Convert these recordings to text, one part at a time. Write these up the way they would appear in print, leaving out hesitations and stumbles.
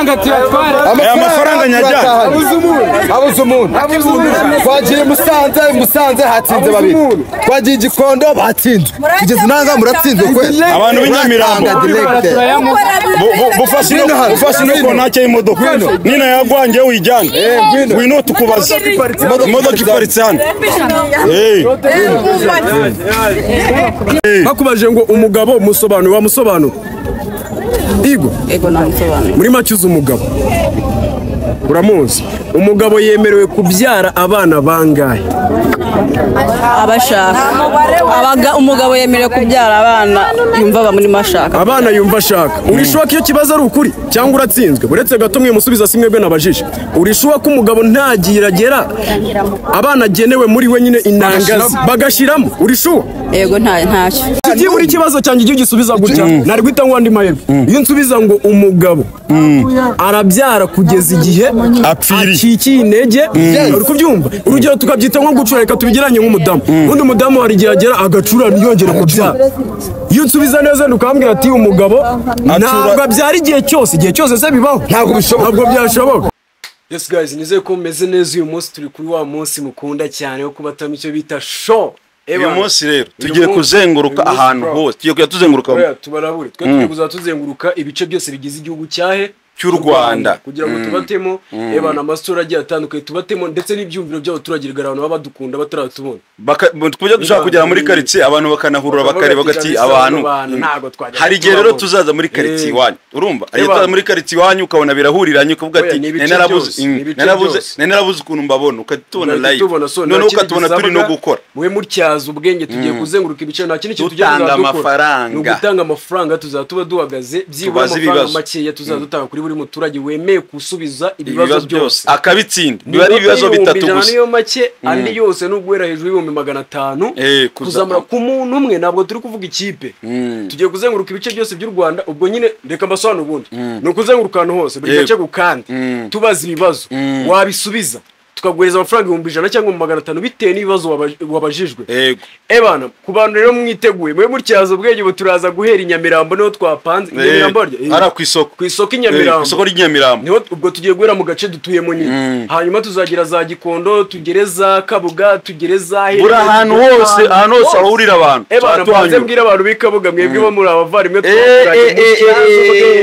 Amafaranga tuyatwara. Amafaranga nyajyana. Abuze umuntu. Twagiye Musanze hatsinze babiri. Twagiye Gikondo batsinzwe. Tugeze Nanga muratsinzwe kwe. Abantu b'inyamirambo. Bufashe no konake y'imodoka. Nina yagwangiye uyijyane. Ngwino tukubaze. Imodoka iparitse hano. Bakubaje ngo umugabo musobanuro wamusobanura. Igo. Ego namusobanura. Muri make uzi umugabo. Uramuzi. Umugabo yemerewe kubyara abana bangahe? Abashaka. Umugabo yemerewe kubyara abana yumva bamuri mashaka. Abana yumva ashaka. Urishuwa ko iyo kibazo ari ukuri cyangwa uratsinzwe? Uretse gato mwe musubiza simwe bwe nabajije. Urishuwa ko umugabo ntagiragera abana agenewe muri we nyine inangazi bagashiramo? Urishuwa? Yego ntacyo. Tugiye muri kibazo cyanjye igihe ugisubiza gutya nari guhita ngo andi mahirwe. Iyo nsubiza ngo umugabo arabyara kugeza igihe akikiye intege, uri kubyumva? Urugero tukabyita nko gucura, reka tubigiranye nk'umudamu. Undi mudamu hari igihe agera agacura ntiyongere kubyara. Iyo nsubiza neza ukambwira ati umugabo ntabwo abyara igihe cyose, igihe cyose se bibaho? Ntabwo bishoboka. Ntabwo byashoboka. Yes guys, nizeye ko mumeze neza. Uyu munsi turi kuri wa munsi mukunda cyane wo kubatamo icyo bita show. Uyu munsi rero tugiye kuzenguruka ahantu hose, tugiye kujya tuzenguruka, tubarabure twe tugiye kuzatuzenguruka ibice byose bigize igihugu cyahe cy'u Rwanda kugira ngo tubatemo ebana amasura agiye atandukanye, tubatemo ndetse n'ibyumviro by'abaturage abantu baba badukunda bataratubona. Kujya dushaka kugera muri quartier abantu bakanahurura bakareba bagati abantu hari igihe rero tuzaza muri quartier iwanyu, urumva ari tuzaza muri quartier iwanyu ukabona birahuriranye ukavuga ati narabuze ukuntu mbabona, ukatubona live none ukatubona turi no gukora. Mwe mutyaza ubwenge, tugiye kuzenguruka ibice, nta kindi kintu tugiye kuzadukora ni ugutanga amafaranga. Tuzatuba duhagaze byibura amafaranga makeya tuzadutanga kuri buri muturage wemeye gusubiza ibibazo byose akabitsinda. Biba ari ibibazo bitatu gusa, niyo make andi yose no guhera hejuru y'500 kuzamura ku muntu umwe. Ntabwo turi kuvuga ikipe, tugiye kuzenguruka ibice byose by'u Rwanda. Ubwo nyine reka mbasobanure ubundi ni ukuzenguruka ahantu hose buri gace gukandi tubaza ibibazo, wabisubiza tukaguhereza amafaranga 100,000 cyangwa 500 bitewe n'ibibazo wabajijwe. Ebana ku bantu rero mwiteguye mwe mutyaza ubwenge, ubu turaza guhera i Nyamirambo niho twapanze. Nyamirambo ara ku isoko, ku isoko i Nyamirambo, isoko ry'Inyamirambo niho ubwo tugiye guhera mu gace dutuyemo nyine. Hanyuma tuzagira za Gikondo, tugereza Kabuga, tugereza buri ahantu hose, ahantu hose ahurira abantu. Ebana mbanze mbwira abantu b'Ikabuga mwebwe bo muri abavandimwe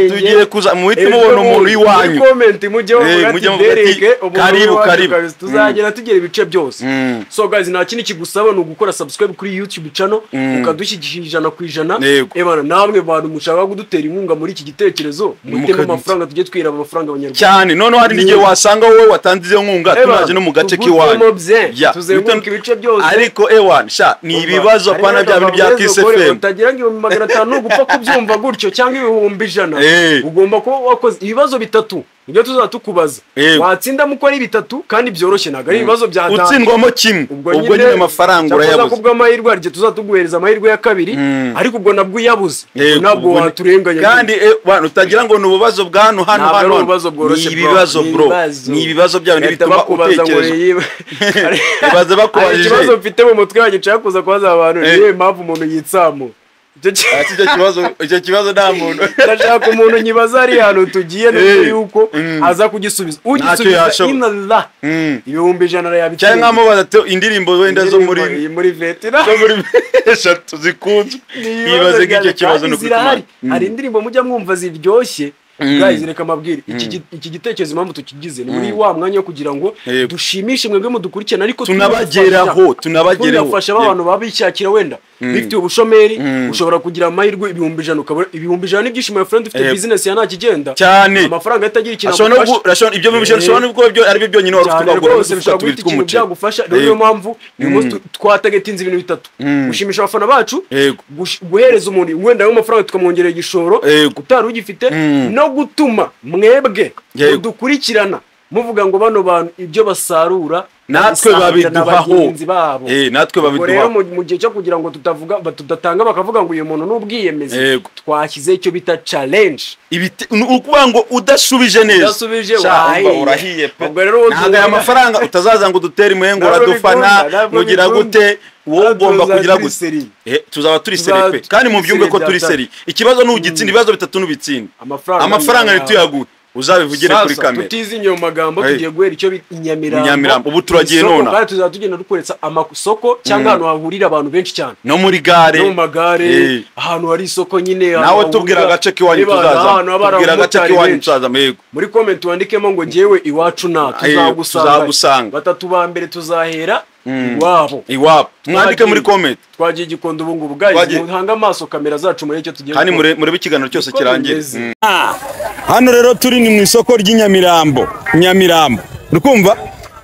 tugiye kuza muhite mubona umuntu iwanyu. Comment mujye muvuga ati karibu karibu, tuzagera tugera ibice byose. So guys, nta kindi kigusaba ni ugukora subscribe kuri YouTube channel ukadushyigikira 100%. Ebana namwe bantu mushaka kudutera inkunga muri iki gitekerezo, muteme amafaranga tujye twira amafaranga abanyarwanda cyane. None hari n'igihe wasanga wowe watanze iyo nkunga tunaje no mu gace k'iwanyu, tuzenguruka ibice byose. Ariko ewan sha ni ibibazo apana bya bintu bya Kiss FM utagira ngo 500 gupfa kubyumva gutyo cyangwa 100,000. Ugomba kuba wakoze ibibazo bitatu nibyo tuzatukubaza, watsinda muko ari bitatu kandi byoroshye, ntabwo ari ibibazo bya utsindwamo kimwe ubwo nyine amafaranga urayabuze. Kubwo amahirwe arye tuzatuguhereza amahirwe ya kabiri, ariko ubwo nabwo uyabuze nabwo waturenganya. Kandi bantu utagira ngo ni ububazo bwa hano hano hano, ni ibibazo bro, ni ibibazo byawe n'ibituma utekereza. Ibaze bakubajije ikibazo mfite mu mutwe wanjye nshaka kuza kubaza abantu, niyo impamvu umuntu yitsamu. Icyo kibazo nta muntu ndashaka umuntu nyibaza ari hano tugiye nuko yuko aza kugisubiza, ugisubiza inallah 100,000 yabitsinze. Cyangwa nkamubaza indirimbo wenda zo muri Vetina zo muri eshatu zikunzwe, ibaze nk'icyo kibazo no kutuma. Hari indirimbo mujya mwumva ziryoshye guys, reka amabwire iki gitekerezo impamvu tukigize ni muri wa mwanya wo kugira ngo dushimishe mwebwe mudukurikirana, ariko tunabagereho tunafasha abantu babishakira wenda bifite ubushomeri. Ushobora kugira amahirwe 100,000 ukabura 100,000 n'ibyishimo ya friend ufite business ya nta kigenda cyane, amafaranga atagira ikintu agufasha. Ibyo bishobora no byo ari byo byonyine wari ufite ukagura ufite ikintu byagufasha. Niyo mpamvu uyu munsi twatagetinze ibintu bitatu: gushimisha abafana bacu, guhereza umuntu wenda ayo mafaranga tukamwongerera igishoro utari ugifite, no gutuma mwebwe dukurikirana muvuga ngo bano bantu ibyo basarura natwe babiduhaho, natwe babiduhaho. Rero mu gihe cyo kugira ngo tutavuga tudatanga bakavuga ngo uyu muntu n'ubwiyemezi, twashyize icyo bita challenge. Ukuvuga ngo udasubije neza, udasubije urahiye pe. Ntabwo aya mafaranga utazaza ngo udutere imwe ngo uradufana mugira gute, wowe ugomba kugira gute. Tuzaba turi seri pe, kandi mubyumve ko turi seri. Ikibazo ni ugitsinda ibibazo bitatu n'ubitsinda, amafaranga ntituyaguhe. Uzabivugire kuri kamera. Tutizinye mu magambo, tugiye guhera icyo Inyamirambo. Ubu turagiye nona. Kandi tuzaba tugenda dukoretsa amasoko cyangwa ahantu hahurira abantu benshi cyane. No muri gare. No mu magare, ahantu hari isoko nyine. Nawe tubwira agace k'iwanyu tuzaza. Tubwira agace k'iwanyu tuzaza yego. Muri comment wandikemo ngo ngewe iwacu na tuzagusanga. Batatu ba mbere tuzahera iwabo. Iwabo. Mwandike muri comment. Twagiye Gikondo ubu ngubu guys, muhanga amaso kamera zacu muri icyo tugiye. Kandi murebe ikiganiro cyose kirangiye. Hano rero turi ni mu isoko ry'Inyamirambo. Nyamirambo. Urukumva?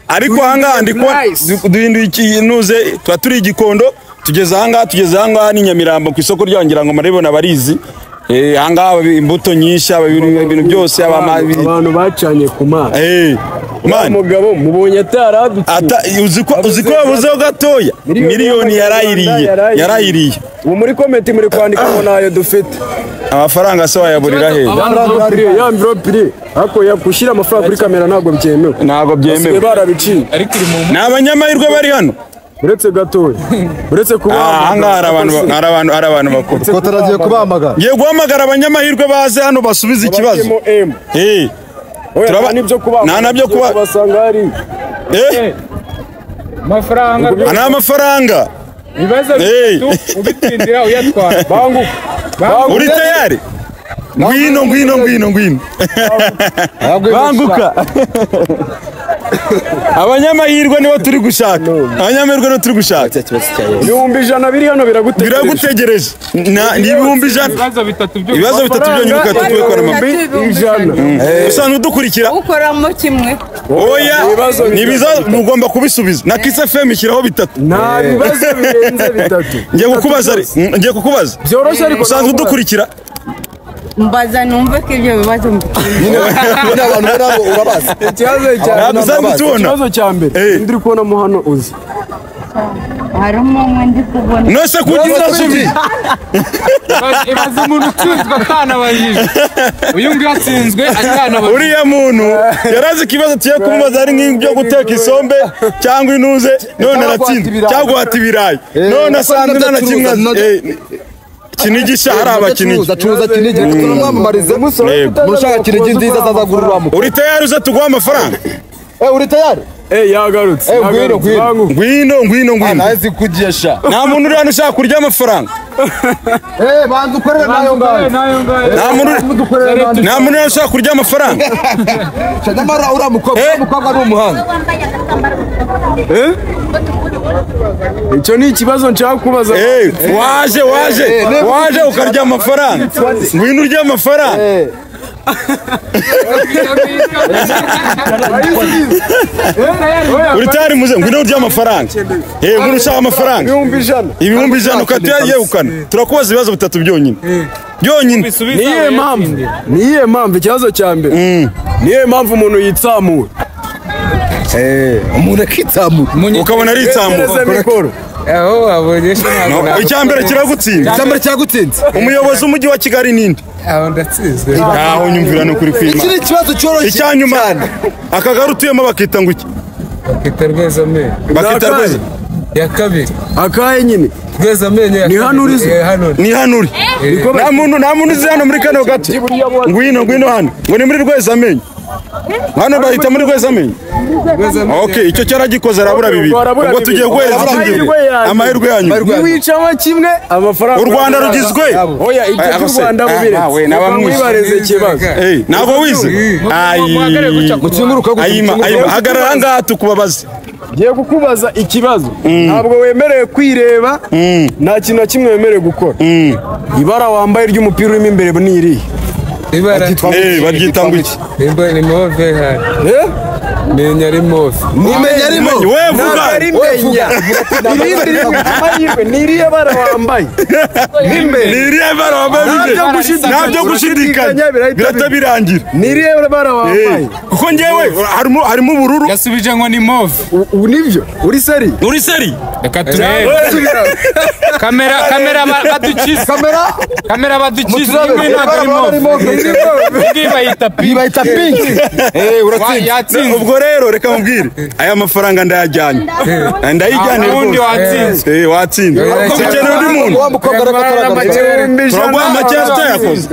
Ariko ahangaha ndiko duhinduye ikinuze twa turi Igikondo tugeze ahangaha ni Nyamirambo ku isoko ryangira ngo maribona barizi. Ahangaha imbuto nyinshi ibintu byose abantu bacanye ku maso. Man mugabo mubonye ataradutse. Uziko yabuzeho gatoya miliyoni yarayiriye. Ubu muri comment muri kwandika ngo nayo dufite. Amafaranga se wayaburira he? Ya envelope ako yakushira amafaranga kuri kamera ntabwo byemewe. Ntabwo byemewe. Barabiciye. Ariko iri mu Ni abanyamahirwe bari hano. Uretse gatoya. Uretse kuba ahangaha hari abantu bakuru. Ko taragiye kubahamagara. Ngiye guhamagara abanyamahirwe baze hano basubize ikibazo. Turaba nibyo kuba. Nta nabyo kuba. Basanga ari. Amafaranga. Ana amafaranga. Ibibazo bitatu ubitsindira uyatwara. Banguka. Uri tayari? Ngwino. Banguka. Abanyamahirwe nibo turi gushaka. 100,000 biri hano biragutegereje. Ni 100,000. Ibibazo bitatu byonyine ukatubikora mama. 100. Usanzwe udukurikira. Ukoramo kimwe. Oya, ni ibibazo mugomba kubisubiza. Na Kiss FM ishyiraho bitatu. Nta bibazo birenze bitatu. Ngiye kukubaza. Byoroshye ariko usanzwe udukurikira. Mbaza numve ko ibyo bibazo nyine abantu nabo urabaza. Ikibazo cya mbere ndi kubona mo hano uzi harimo umwe ndi kubona nose kugira subi ibaze umuntu utsinzwe atanabajije uyu nguyu atsinzwe atanabajije. Uriya muntu yarazi ikibazo tugiye kumubaza ari nk'ibyo guteka isombe cyangwa inuze none aratsinzwe cyangwa guhata ibirayi none asanzwe nta na kimwe Kinigisha hari abakinigi. Acuruza Kinigi reka tunamwamamarize. Mushaka Kinigi nziza azagurira mu. Uri tayari uze tuguha amafaranga? Uri tayari? Yagarutse. Ngwino. Nazi kugesha. Nta muntu uri hano ushaka kurya amafaranga. Banza ukorere nayo ngayo. Nta muntu uri hano ushaka kurya amafaranga. Nyamara uriya mukobwa ari umuhanga. Icyo ni ikibazo nshaka kubaza. Waje ukarya amafaranga. Ngwino urya amafaranga. Uri tayari muze ngwino urya amafaranga. Ngwino ushaka amafaranga. 100,000 ukatuyegukana. Turakubaza ibibazo bitatu byonyine. Byonyine. Niye mpamvu ikibazo cya mbere. Niye mpamvu umuntu yitsamura. Umuntu akitsamura. Ukabona aritsamura. Icya mbere kiragutsinda. Icya mbere kiragutsinze. Umuyobozi w'umujyi wa Kigali ninde? Aho ndatsinzwe. Aho nyumvira no kuri kwima. Iki ni ikibazo cyoroshye. Icya nyuma akagari utuyemo bakita ngo iki? Bakita Rwezamenyo. Bakita Rweza. Ya kabiri. Akahe nyine? Rwezamenyo. Ni hano uri? Ni hano uri. Nta muntu uzi hano muri kano gace. Ngwino hano. Ngo ni muri Rwezamenyo. Hano bahita muri Rwezamenyo. Okay, icyo cyaragikoze arabura bibiri. Ubwo tugiye guhereza amahirwe yanyu. Niwicamo kimwe amafaranga. U Rwanda rugizwe. Oya, ibyo by'u Rwanda bubiretse. Mwibarize ikibazo. Ntabwo wize. Ayima, hagarara ngaha tukubabaze. Ngiye kukubaza ikibazo. Ntabwo wemerewe kwireba. Nta kintu na kimwe wemerewe gukora. Ibara wambaye ry'umupira urimo imbere ni irihe? Ibara baryita ngo iki? Ni move hari. Menya ari move. Nimenya ari move. We vuga. Menya. Irindi amahirwe ni irihe bara wambaye? Ni irihe bara wambaye? Ntabyo gushidikanya birahita birangira. Ni irihe bara wambaye? Kuko ngewe harimo ubururu. Yasubije ngo ni move. Ubu nibyo? Uri seri? Uri seri? Reka turebe. Kamera badukize. Kamera badukize. Iyi bayita pink. Bayita pink. Uratsinze. Ubwo rero reka mubwire. Aya mafaranga ndayajyanye. Ndayijyanye undi watsinze. Watsinze. Ukeneye undi muntu. Wa mukobwa reka turaguha make tutayakoze.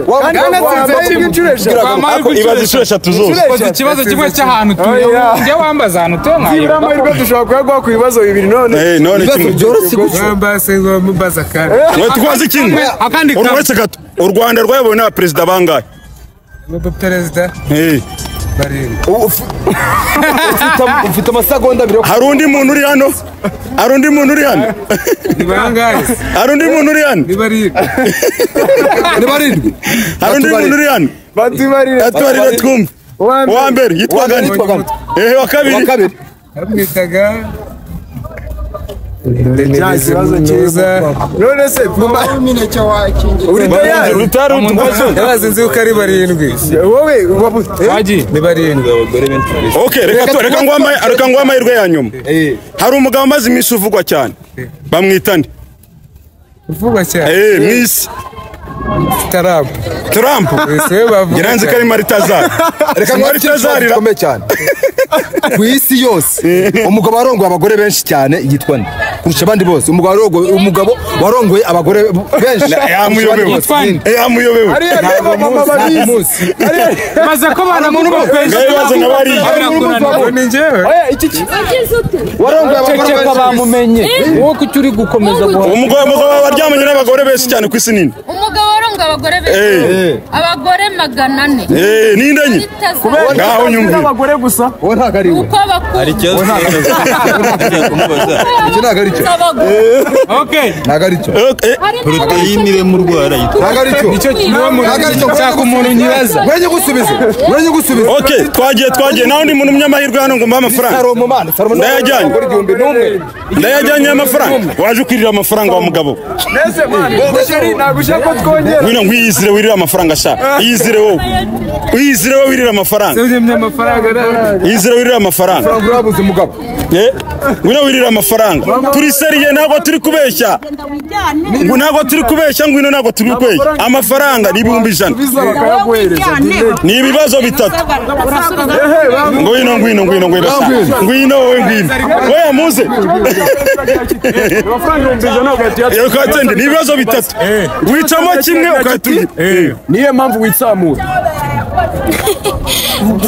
Ibaze inshuro eshatu zose. Ukoze ikibazo kimwe cy'ahantu tuye. Njye wambaza ahantu tuye nkayo. Nibura amahirwe dushobora kuyaguha ku bibazo bibiri none. None kimwe. Byoroshye gutyo. Wambaza kandi. Mwe tukubaze kimwe. Akandi kamwe. Uretse gato. U Rwanda rwayobowe n'abaperezida bangahe? Perezida. Barindwi. Ufite amasegonda abiri. Hari undi muntu uri hano? Hari undi muntu uri hano? Ni bangahe? Hari undi muntu uri hano? Ni barindwi. Ni barindwi. Hari undi muntu uri hano? Batubarire twumve. Uwa mbere yitwaga nde? Wa kabiri. Wa kabiri. Bamwitaga Cya kibazo cyiza. None se uri tayari? Yabaze nzi ko ari barindwi. Wowe ni barindwi. Okay, reka nguhe amahirwe ya nyuma. Hari umugabo umaze iminsi uvugwa cyane. Bamwita nde? Uvugwa cyane. Mu isi. Trump. Trump. Ngira ko ari Maritazari. Reka Maritazari bikomeye cyane. Ku isi yose umugabo warongoye abagore benshi cyane yitwa nde? Kurusha abandi bose. Umugabo warongoye abagore benshi. Yamuyobewe. Yamuyobewe. Maze ko banamukopeje. Ni njyewe. Warongoye abagore benshi. Bamumenye. Wowe kuki uri gukomeza guha? Umugabo waryamanye n'abagore benshi cyane ku isi nini. Umugabo warongoye abagore benshi. Abagore 400. Ninde nye? Ngaho nyumvira. Abagore gusa. Wowe ntago ari we. Uko bakunda. Hari ikibazo kumubaza. Icyo ntago ari cyo. Okay. Ntago ari cyo. Poroteyine irema urwara yitwa. Ntago ari cyo. Ntago ari cyo. Nshaka umuntu nyibaza. Wenyine gusubiza. Wenyine gusubiza. Okay, twagiye naho ndi muntu umunyamahirwe hano ngo mbahe amafaranga. Salomo man, Salomo ndayajyanye. Ndayajyanye amafaranga. Waje kwirira amafaranga wa mugabo. Nese man, ntabwo ushaka ko twongera. Ngwino ngwiyizire wirira amafaranga sha. Iyizire wowe. Uyizire wowe wirira amafaranga. Iyizire wirira amafaranga. Urabuze mugabo. Ngwino wirira amafaranga. Turi seriye ntabwo turi kubeshya. Ngo ntabwo turi kubeshya ngwino ntabwo turi kubeshya. Amafaranga ni 100,000. Ni ibibazo bitatu. Ngwino ngwino ngwino ngwino. Ngwino wowe ngwino. Oya muze. Amafaranga 100,000 ugahita. Ni ibibazo bitatu. Wicamo kimwe ukahita. Niyo mpamvu witsamura.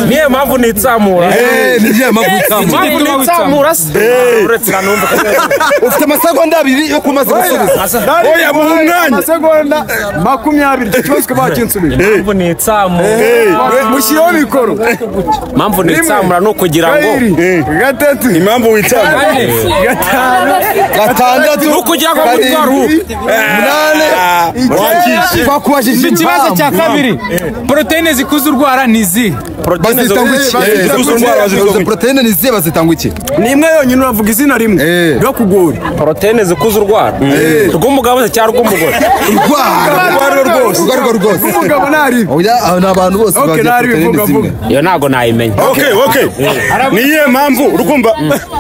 Niyo mpamvu nitsamura. Niyo mpamvu witsamura. Uretse numva. Ufite amasegonda abiri yo kumaza gusubiza. Oya mu mwanya. Amasegonda 20 icyo kibazo ukaba wakinsubije. Mpamvu nitsamura. Mushyiraho mikoro. Mpamvu nitsamura no kugira ngo gatatu. Impamvu witsamura. Gatandatu. No kugira ngo mutwaruke. 8. Twakubajije ikibazo cya kabiri. Proteine zikuza urwara ni izihe? Proteine ni izihe bazitanga iki? Ni imwe yonyine uravuga izina rimwe. Ryo kugora. Proteine zikuza urwara. Rw'umugabo se cyangwa rw'umugore? Urwara rwose. Urwara rwose. Rw'umugabo nari. Oya ni abantu bose bagira proteine zimwe. Iyo ntago nayimenya. Okay. Ni iyihe mpamvu urukumva?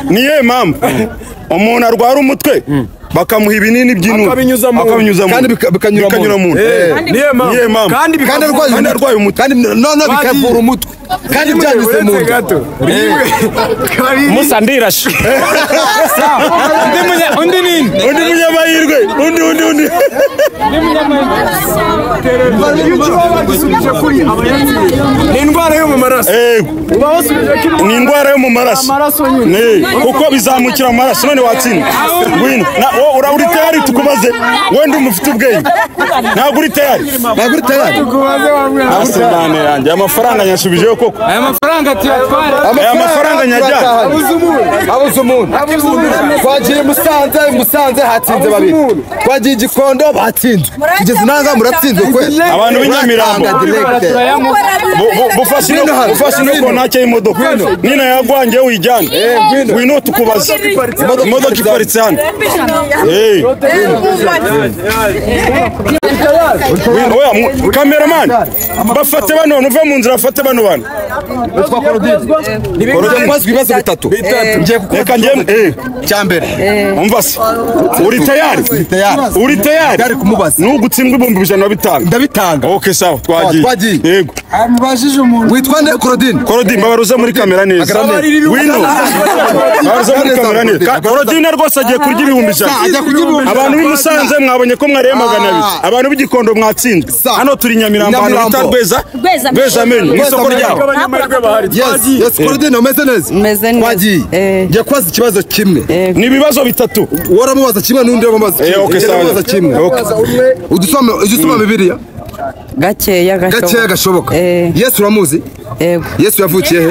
Ni iyihe mpamvu umuntu arwara umutwe bakamuha ibinini by'inuru akabinyuza mu kandi bikanyura mu niyo mpamvu kandi arwaye umutwe kandi none bikavura umutwe kandi byanyuze mu nda Musa ndirashe undi nini undi munyamahirwe undi ni indwara yo mu maraso ni indwara yo mu maraso kuko bizamukira mu maraso none watsinda ngwino uri tayari tukubaze wenda umufite ubwenge ntabwo uri tayari asemane yanjye amafaranga nyasubijeyo koko aya mafaranga tuyatwara aya mafaranga nyajyana abuze umuntu twagiye Musanze hatsinze babiri twagiye Gikondo batsinzwe tugeze Nanga muratsinzwe kweli abantu b'inyamirambo bufashe ino kontake y'imodoka nina yagwangiye uyijyane ngwino tukubaze imodoka iparitse hano Kameramani bafate bano uve mu nzira bafate bano bantu Witwa Korodine. Ngiye kubaza ibibazo bitatu. Ngiye Reka njye cyambere. Umva se. Uri tayari? Uri tayari? Tayari kumubaza. Nugutsindwa 105,000. Ndabitanga. Okay sawa twagiye. Yego. Amubajije umuntu. Witwa nde Korodine? Korodine mbabaruza muri kamera neza. Wino. Mbabaruza muri kamera neza. Korodine rwose agiye kurya 100,000. Abantu b'i Musanze mwabonye ko mwariye 200. Abantu b'Igikondo mwatsinzwe. Hano turi Nyamirambo ahantu bita Rweza. Rweza menyo mu isoko ryabo. Yes, Korodine umeze neza. Umeze neza. Twagiye. Ngiye kubaza ikibazo kimwe. Ni ibibazo bitatu. Waramubaza kimwe n'undi aramubaza kimwe. Okay sawa. Kimwe. Udusoma udusoma Bibiliya. Gakeya gashoboka. Gakeya gashoboka. Yesu uramuzi? Yego. Yesu yavukiye he?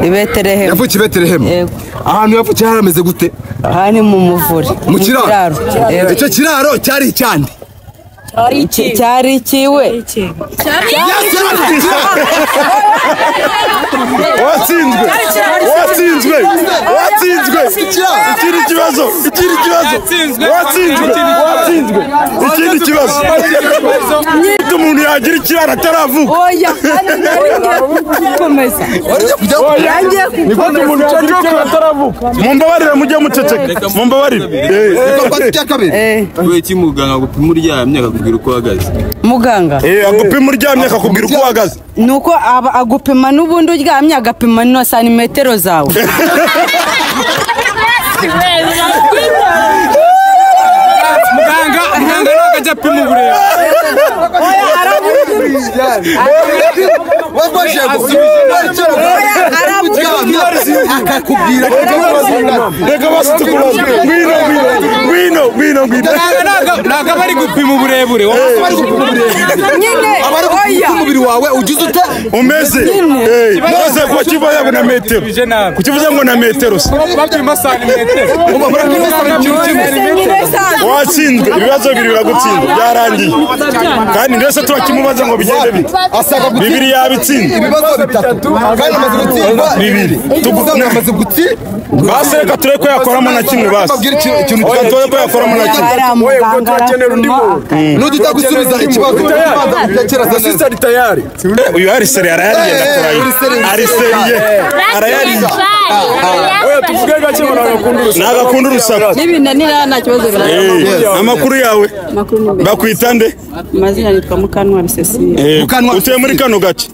I Betelehemu. Yavukiye i Betelehemu. Yego. Ahantu yavukiye harameze gute? Aha ni mu muvure. Mu kiraro. Icyo kiraro cyari icyande. Cyari ikiwe. Watsinzwe. Watsinzwe. Watsinzwe. Ikindi kibazo. Ikindi kibazo. Watsinzwe. Watsinzwe. Ikindi kibazo. Nite umuntu yagira ikiraro ataravuka. Oya, kandi nari gukomeza. Oya, niko umuntu yagira ikiraro ataravuka. Mumbabarire mujye muceceka. Mumbabarire. Icya kabiri. Kubera iki muganga agupima uryamye akakubwira uko uhagaze? Muganga. Agupima uryamye akakubwira uko uhagaze. Nuko agupima n'ubundi uryamye agapima na santimetero zawe. Muganga ntabwo ajya apima uburebure. Akakubwira reka basi tukubaze. Ngwino ngwino ngwino. Ntabwo aba ari gupima uburebure. Nyine aba ari gupima umubiri wawe ugize ute umeze. Maze ko kiva yabo na metero. Kukivuze ngo na metero se. Bapima santimetero. Watsinzwe ibibazo bibiri biragutsinda byarangiye. Kandi ndetse turakimubaza ngo bigende bite. Bibiri yabitsinda. Ibibazo bitatu. Kandi amaze gutsindwa bibiri. Tuguze amaze gutsinda. Basi reka turebe ko yakoramo na kimwe basi. Reka turebe ko yakoramo na kimwe. Oye, ubwo turakenera undi muntu. Nudita gusubiza ikibazo utekereza neza. Ari tayari. Uyu ari seri arayariye ndakuraye. Ari seriye. Arayariye. Oya tuvuge gake ngo nagakunda urusaku. Nagakunda urusaku. Nibinanira nta kibazo biraramba. Amakuru yawe? Bakwita nde? Amazina nitwa Mukantwari Cecile. Utuye muri kano gace?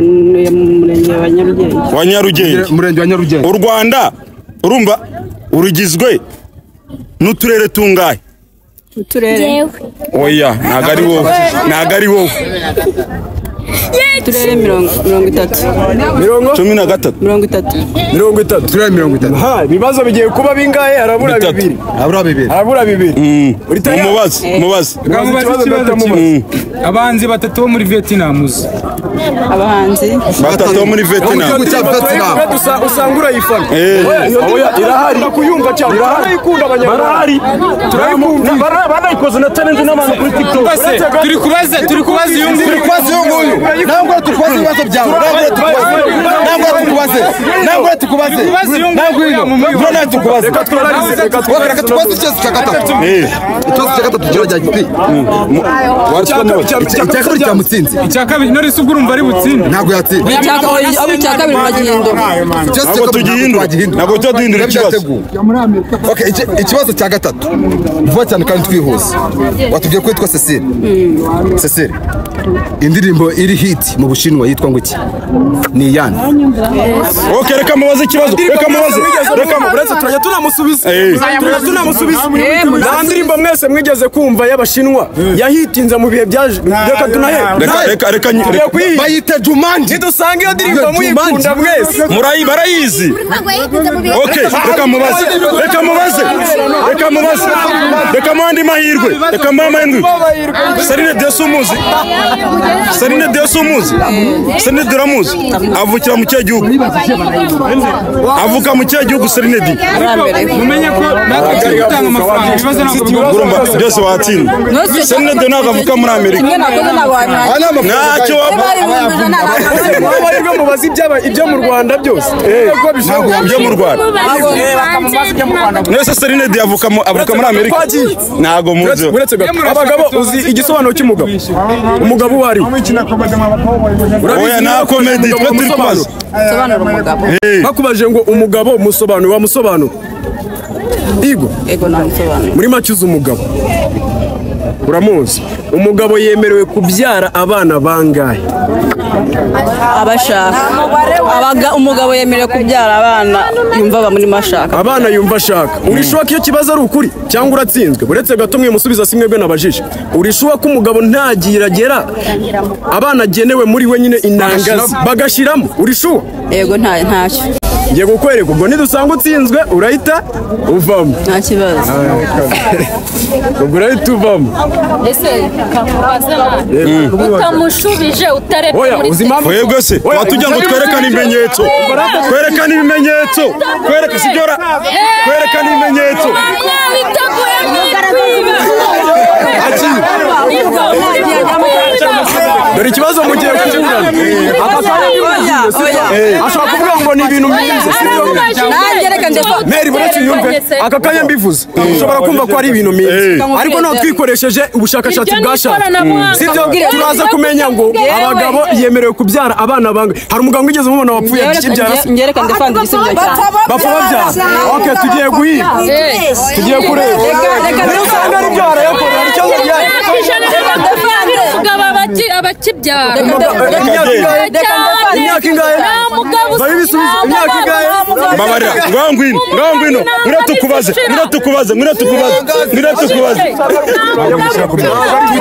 Ntuye mu murenge wa Nyarugenge. Wa Nyarugenge. Murenge wa Nyarugenge. U Rwanda urumva urugizwe n'uturere tungahe? Uturere. Oya, ntago ari wowe. Ntago ari wowe. Uturere 30. 13. 30. 30. Turere 30. Ha, ibibazo bigiye kuba bingahe? Harabura bibiri. Harabura bibiri. Harabura bibiri. Mubaze, mubaze. Ikibazo kimwe. Abahanzi batatu bo muri Vietnam uzi. Abahanzi batatu bo muri Vietnam. Usanga urayifana. Oya, irahari. Kuyumva cyane. Turayikunda abanyarwanda. Barahari. Turayikunda. Barayikoze na challenge n'abantu kuri TikTok. Turi kubaza uyu nguyu. Turi kubaza uyu nguyu. Ntabwo tukubaze ibibazo byawe. Ntabwo tukubaze. Ntabwo tukubaze. Ntabwo tukubaze. Ntabwo ino. Tukubaze. Reka tukubaze ikibazo cya gatatu. Ikibazo cya gatatu kirajya giti. Icya kabiri cyamutsinze. Icya kabiri none se ubwo urumva ari butsinde? Ntabwo yatsinze. Icya kabiri muragihindura. Ntabwo tugihindura. Ntabwo tujya duhindura ikibazo. Okay, ikibazo cya gatatu. Vuba cyane kandi twihuse. Watubwiye ko witwa Cecile. Cecile. Indirimbo iri hit mu Bushinwa yitwa ngo iki? Ni iyande? Okay, reka mubaze ikibazo. Reka mubaze. Reka uretse turajya tunamusubiza. Turajya tunamusubiza. Nta ndirimbo mwese mwigeze kumva y'Abashinwa yahitinze mu bihe byaje. Reka tunahe. Reka reka reka bayita Jumanji. Nidusanga iyo ndirimbo muyikunda mwese. Murayi barayizi. Okay, reka mubaze. Reka mubaze. Reka mubaze. Reka muhandi mahirwe. Reka muhandi mahirwe. Celine Dion umuzi. Celine Dion umuzi. Celine Dion uramuzi. Avukira mu cye gihugu. Avuka mu cye gihugu Celine Dion. Mumenye ko natwe turi gutanga amafaranga ibibazo ntabwo urumva byose watsinda. Celine Dion ntabwo avuka muri Amerika. Ntacyo amahirwe mubaze ibyo mu Rwanda byose. Ibyo mu Rwanda. Nese Celine Dion avuka muri Amerika. Ntabwo muzi. Abagabo uzi igisobanuro cy'umugabo. Umugabo umugabo uwo ari we? Oya, nta comedy, twe turi kubaza. Sobanura umugabo. Bakubaje ngo umugabo musobanure, wamusobanura? Igo. Ego, namusobanura. Muri make uzi umugabo. Uramuzi. Umugabo yemerewe kubyara abana bangahe? Abashaka. Umugabo yemerewe kubyara abana yumva bamurimo ashaka. Abana yumva ashaka. Urishuwa ko iyo kibazo ari ukuri cyangwa uratsinzwe? Uretse gato mwe musubiza si mwebwe nabajije. Urishuwa ko umugabo ntagiragera abana agenewe muri we nyine inangazi bagashiramo? Urishuwa? Yego, ntacyo. Ngiye kukwereka, ubwo nidusanga utsinzwe urahita uvamo. Nta kibazo. Ubwo urahita uvamo. Ese kamubaza utamushubije utarebye muri uzi impamvu? Twebwe se watujya ngo twerekane ibimenyetso, twerekane ibimenyetso, twereke sibyo ra, twerekane ibimenyetso. Dore ikibazo mugiye kuburana. Ashobora kuvuga ngo ni ibintu mbize, sibyo? Mary, buretse unyumve, aka kanya mbivuze ushobora kumva ko ari ibintu mbize, ariko naho twikoresheje ubushakashatsi bwashatse, sibyo? Turaza kumenya ngo abagabo yemerewe kubyara abana bangahe. Hari umugabo wigeze umubona wapfuye akibyara? Ngereka ndefanda igisubizo cyanjye. Bapfa babyara. Okay, tugiye guhiga, tugiye kureba. Niba usanga ari byo arayakora, hari ikibazo gihari. Abakibyara. Imyaka ingahe? Bayi ibisubizo. Imyaka ingahe? Mbabarira, ngaho ngwino, ngaho ngwino, ngwino tukubaze, ngwino tukubaze, ngwino tukubaze, ngwino tukubaze.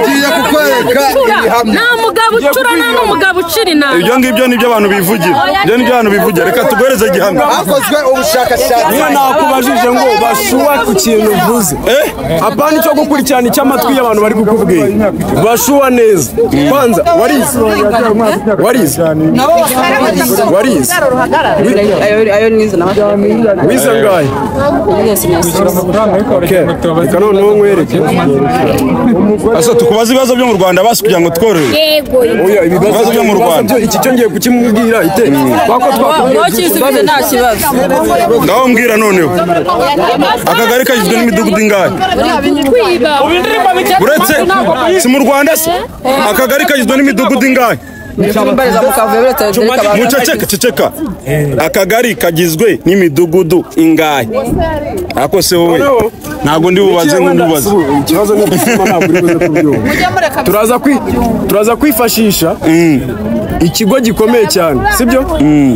Tugiye kukwereka ibihamya. Nta mugabo ucura, nta n'umugabo ucira inama. Ibyo ngibyo nibyo abantu bivugira, ibyo nibyo abantu bivugira. Reka tuguhereze igihamya. Hakozwe ubushakashatsi. Niyo nakubajije ngo bashuwa ku kintu uvuze, apana icyo gukurikirana icy'amatwi y'abantu bari kukubwira. Bashuwa neza. Kwanza warize? Warize? Warize? Ayo nize nabashaka. Wize angahe? Okay. Reka noneho nkwereke. Asa tukubaza ibibazo byo mu Rwanda basi kugira ngo tworohere. Oya, ibibazo byo mu Rwanda. Iki cyo ngiye kukimubwira ite? Kwako twakubwiye. Ntukisubize, nta kibazo. Ngaho mbwira noneho. Akagari kagizwe n'imidugudu ingahe? Uretse si mu Rwanda se? Akagari kagizwe n'imidugudu ingahe? Muceceka, ceceka. Akagari kagizwe n'imidugudu ingahe? Ako se wowe ntabwo ndi bubaze ngo ndubaze. Ikibazo ni ubuzima, ntabwo uri buze kubyumva. Turaza kwifashisha ikigo gikomeye cyane, sibyo?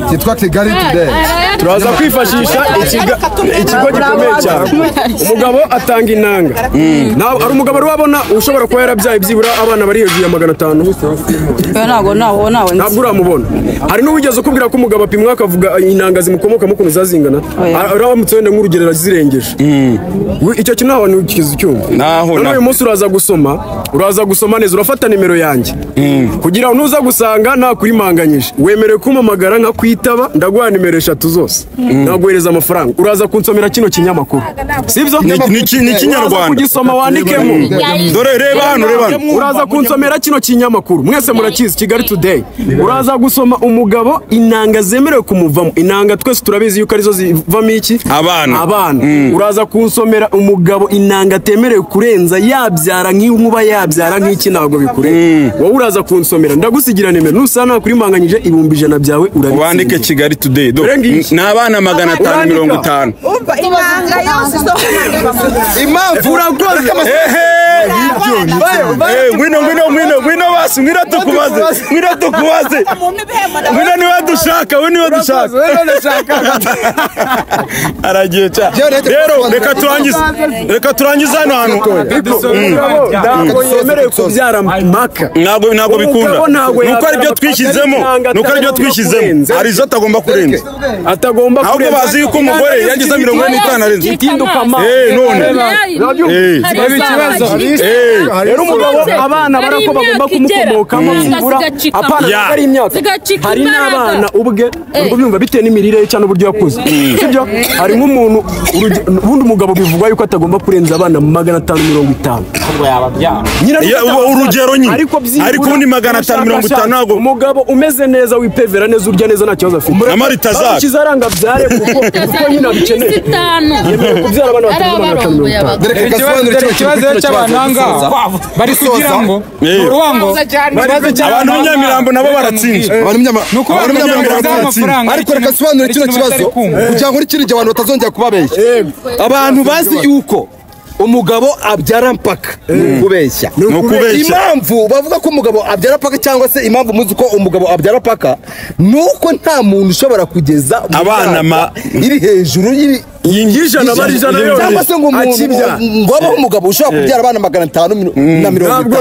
Cyitwa Kigali Today. Turaza kwifashisha ikigo gikomeye cyane. Umugabo atanga inanga. Ntabwo ari umugabo wabona ushobora kuba yarabyaye byibura abana bari hejuru ya 500. Ntabwo nawe ntabwo uramubona. Hari n'uwigeze ukubwira ko umugabo apimwa akavuga inanga zimukomokamo ukuntu zazingana? Aramutse wenda nk'urugero arazirengeje. Icyo kintu ntaho ntikizi cyumva. None uyu munsi uraza gusoma, uraza gusoma neza, urafata nimero yanjye kugira ngo nuza gusanga nakurimanganyije. Wemerewe kumpamagara nkakwitaba, ndaguha nimero 3 zose, naguhereza amafaranga. Uraza kunsomera kino kinyamakuru, sibyo? Ni Ikinyarwanda. Kugisoma wandikemo. Dore reba hano, reba hano. Uraza kunsomera kino kinyamakuru, mwese murakizi, Kigali Today. Uraza gusoma umugabo inanga zemerewe kumuvamo. Inanga twese turabizi yuko arizo zivamo iki? Abana. Abana. Uraza kunsomera umugabo inanga atemerewe kurenza, yabyara nk'inkuba, yabyara nk'iki, ntabwo bikurenza. Wowe uraza kunsomera, ndagusigira nimero. Nusana nakurimanganyije 100,000 byawe urabitsinda. Wandike Kigali Today. Ni abana 550. Umva inanga yose isoko. Impamvu urakoze. Ngwino ngwino ngwino ngwino basi, ngwino tukubaze, ngwino tukubaze, ngwino niba dushaka, we niba dushaka. Aragiye cyane. Rero reka turangize, reka turangize hano hantu. Ntabwo yemerewe kubyara mpaka. Ntabwo bikunda. Nuko ari byo twishyizemo, nuko ari byo twishyizemo. Hari izo atagomba kurenza. Atagomba kurenza. Ahubwo bazi yuko umugore yagize 45 arenze. None. Rero umugabo abana barako bagomba kumukomokamo byibura, apana ari imyaka. Hari n'abana ubwa ubwe ubwo byumva bitewe n'imirire ye cyangwa uburyo yakuze, sibyo? Hari nk'umuntu, ubundi umugabo bivugwa yuko atagomba kurenza abana 550 urugero nyine, ariko ubundi 550 ntabwo. Umugabo umeze neza wipevera neza urya neza nta kibazo afite, kizaranga byare kuko nyine abikeneye, yemerewe kubyara abana 550. Ikibazo cy'abantu bari kugira ngo uruwango abantu b'Inyamirambo nabo baratsinzwe, ariko reka sobanure kino kibazo kugira ngo n'ikindi gihe abantu batazongera kubabeshya. Abantu bazi yuko umugabo abyara mpaka kubeshya. Impamvu bavuga ko umugabo abyara paka cyangwa se impamvu muzi ko umugabo abyara paka nuko nta muntu ushobora kugeza abana iri hejuru y'ijana bari ijana cyangwa se ngo ngo abaho umugabo ushobora kubyara abana 550 ntabwo.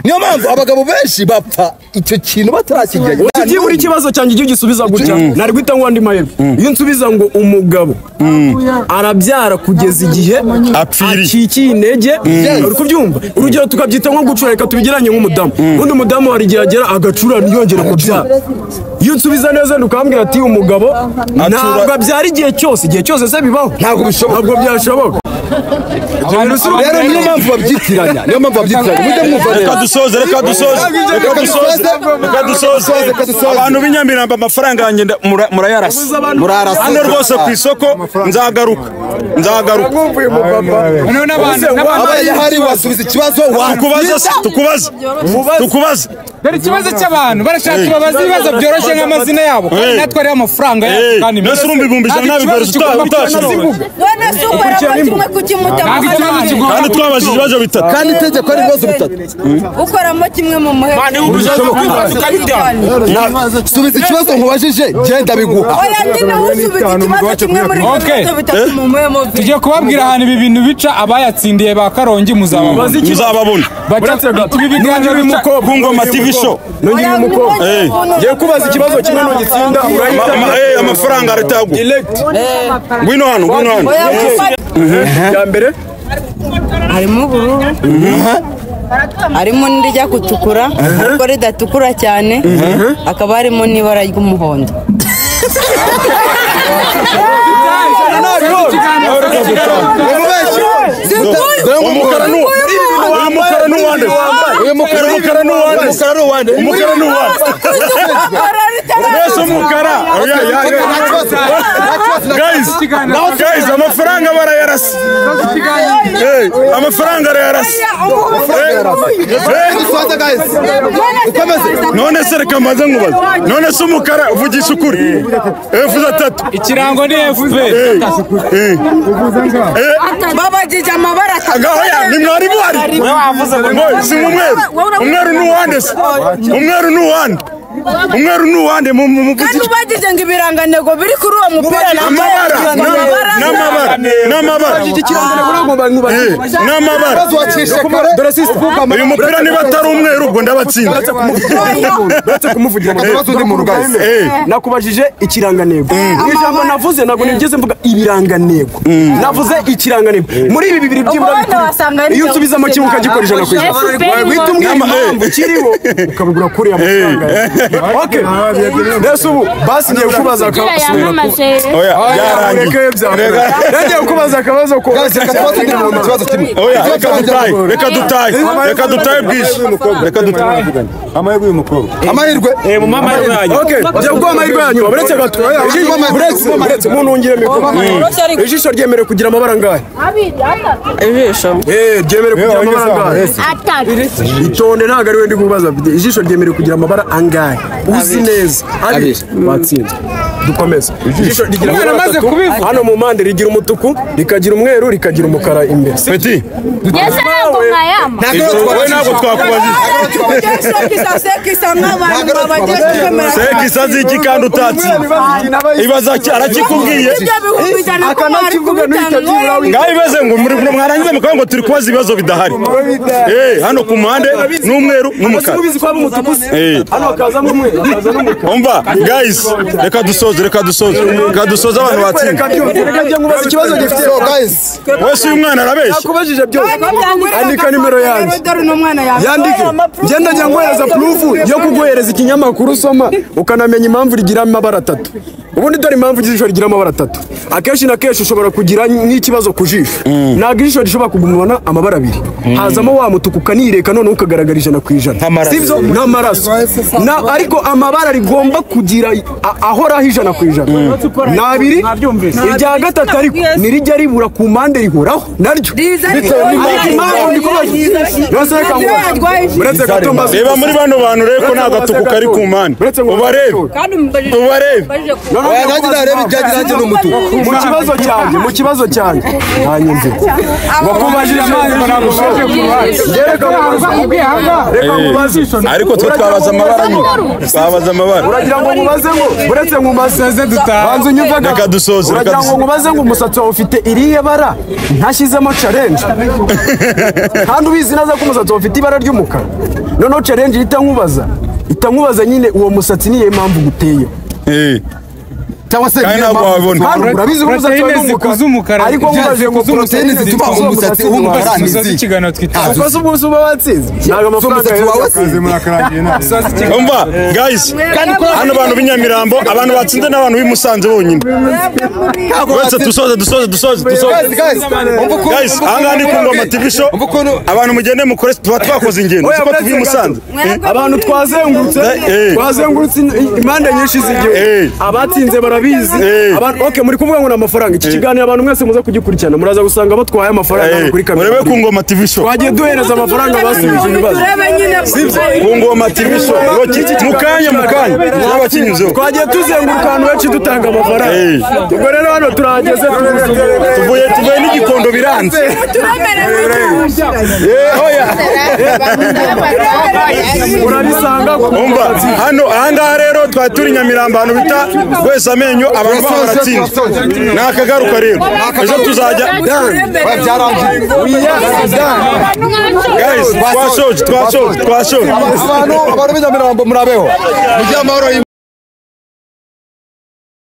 Niyo mpamvu abagabo benshi bapfa icyo kintu batarakigera. Byibura ikibazo cyanjye igihe ugisubiza gutya nari guhita ngo andi mahirwe. Iyo nsubiza ngo umugabo arabyara kugeza igihe acikiye intege, uri kubyumva? Urugero tukabyita nko gucura, reka tubigeranye nk'umudamu. Ubundi umudamu hari igihe agera agacura ntiyongere kubyara. Iyo nsubiza neza ukambwira ati umugabo ntabwo abyara igihe cyose, igihe cyose se bibaho? Ntabwo bishoboka, ntabwo byashoboka. Rero niyo mpamvu babyitiranya, niyo mpamvu babyitiranya. Mujye mwumva neza. Reka dusoze, reka dusoze, reka dusoze, reka dusoze. Abantu b'Inyamirambo amafaranga yanjye murayarasa. Hano rwose ku isoko nzagaruka, nzagaruka. Abaye hari wasubiza ikibazo, tukubaze, tukubaze, tukubaze. Dore ikibazo cy'abantu barashaka babaza ibibazo byoroshye nk'amazina yabo kandi natwe ari amafaranga yacu kandi mbese urumva 100,000 bigarutse utashije. None se ukoramo kimwe kuki mutamuha? Kandi twabajije ibibazo bitatu, kandi itegeko ari ibibazo bitatu, ukoramo kimwe mu muhe. Subiza ikibazo nkubajije genda biguha. Oya nyine usubiza ikibazo kimwe muri ibibazo bitatu mu muhe. Tugiye kubabwira ahantu ibi bintu bica, abayatsindiye ba Karongi muzababona, muzababona. Ibi biganiro bica ku Ngoma TV show. Nongeye umukobwa ngiye kubaza ikibazo kimwe n'ugitsinda urahita amafaranga aratagwa. Ngwino hano, ngwino hano. Ya mbere harimo ubururu, harimo n'irijya gutukura ariko ridatukura cyane, hakaba harimo n'ibara ry'umuhondo. Umukara n'uwande, umukara n'uwande, umukara n'uwande, mwese umukara. Guys, guys, amafaranga barayarasa, amafaranga arayarasa. None se reka mbanze nkubaze, none se umukara uvugisha ukuri efuza atatu, ikirango ni FPR. Babajije amabara atatu. Ngaho ya ni mwari mwari si umweru, umweru n'uwande se, umweru n'uwande, umweru n'uwande. Kandi ubagije ngo ibirangantego biri kuri uwo mupira n'amabara, n'amabara, n'amabara, n'amabara. Uyu mupira niba atari umweru ubwo ndabatsinda. Uretse kumuvugira nakubajije ikirangantego, ijambo navuze ntabwo nigeze mvuga ibirangantego, navuze ikirangantego. Muri ibi bibiri byibura iyo unsubizamo kimwe ukagikora 100%, wahita umbwira impamvu kiriho ukabigura kuri amafaranga. Okay, mbese ubu basi ngiye kubaza akabazo. Oya, byarangiye. Ngiye kubaza akabazo ko ikibazo kimwe. Oya, reka dutahe, reka dutahe, reka dutahe bwije, reka dutahe. Amahirwe y'umukobwa, amahirwe. Okay, ngiye kuguha amahirwe yanyu. Uretse gato, uretse umuntu wongere mikoro. Ijisho ryemerewe kugira amabara angahe? Ijisho ryemerewe kugira amabara angahe? Atatu. Itonde, ntabwo ari we ndi kubaza. Ijisho ryemerewe kugira amabara angahe? Uzi neza. Abiri. Watsinze. Dukomeze. Ijisho rigira amabara atatu. Hano mu mpande rigira umutuku, rikagira umweru, rikagira umukara imbere. Peti. Yese ntabwo mwayama. Wowe ntabwo twakubajije. Sekisa ziki kandi utatsinze. Ibaza arakikubwiye. Ngaho ibaze ngo mwarangiza mukavuga ngo turi kubaza ibibazo bidahari. Hano ku mpande n'umweru n'umukara. Umva guys, reka dusoze, reka dusoze, reka dusoze abantu batsinze. Reka njye nkubaza ikibazo gifite. Guys, wese uyu mwana arabeshya. Nakubajije byose. Andika nimero yanjye. Yandike. Ngenda njya nguhereza proof yo kuguhereza ikinyamakuru usoma ukanamenya impamvu rigira amabara atatu. Ubundi dore impamvu ijisho rigira amabara atatu. Akenshi na kenshi ushobora kugira nk'ikibazo ku jisho. Ntabwo ijisho rishobora kugumana amabara abiri. Hazamo wa mutuku ukanireka none ukagaragara 100%. Sibyo? N'amaraso. Na ariko amabara rigomba kugira ahoraho 100%. Ni abiri. Irya gatatu ariko nirijya ribura ku mpande rihoraho naryo. Reba muri bano bantu rero ko nta gatuku kari ku mpande. Ubarebe. Ubarebe. Mu kibazo cyanjye ntanyumve wakubajije ariko twe twabaza amabara nyine twabaza amabara uragira ngo nkubaze ngo uretse nkubaze banza unyumve reka dusoze uragira ngo nkubaze ngo umusatsi wawe ufite irihe bara ntashyizemo challenge kandi ubizi neza ko umusatsi wawe ufite ibara ry'umukara noneho challenge ihita nkubaza nyine uwo musatsi niyo mpamvu guteye cyangwa se urabizi ko umusatsi wawe umukara ariko nkubaje ngo proteine zituma umusatsi w'umukara ni izi ikiganiro twita ukoze ubwo uba watsinze ntabwo amafaranga yawe umva guys hano abantu b'inyamirambo abantu batsinze n'abantu b'i Musanze bonyine uretse dusoze guys ahangaha ni ku Ngoma TV show abantu mugende mukore tuba twakoze ingendo siko tuvuye i Musanze abantu twazengurutse impande nyinshi z'igihugu abatsinze barabizi abantu okay muri kuvuga ngo na amafaranga iki kiganiro abantu mwese muza kugikurikirana muraza gusanga batwaye amafaranga kuri kamera murebe ku Ngoma TV show twagiye duhereza amafaranga basubije ibibazo sibyo ku Ngoma TV show mukanya n'abakinyuzeho twagiye tuzenguruka ahantu benshi dutanga amafaranga ubwo rero hano turahageze tuvuye n'igikondo biranze urabisanga umva hano ahangaha rero twari turi Nyamirambo ahantu bita Rwesa amenyo abantu baratsinze nakagaruka rero ejo tuzajya guys twashoje abantu b'Inyamirambo murabeho mujye amahoro.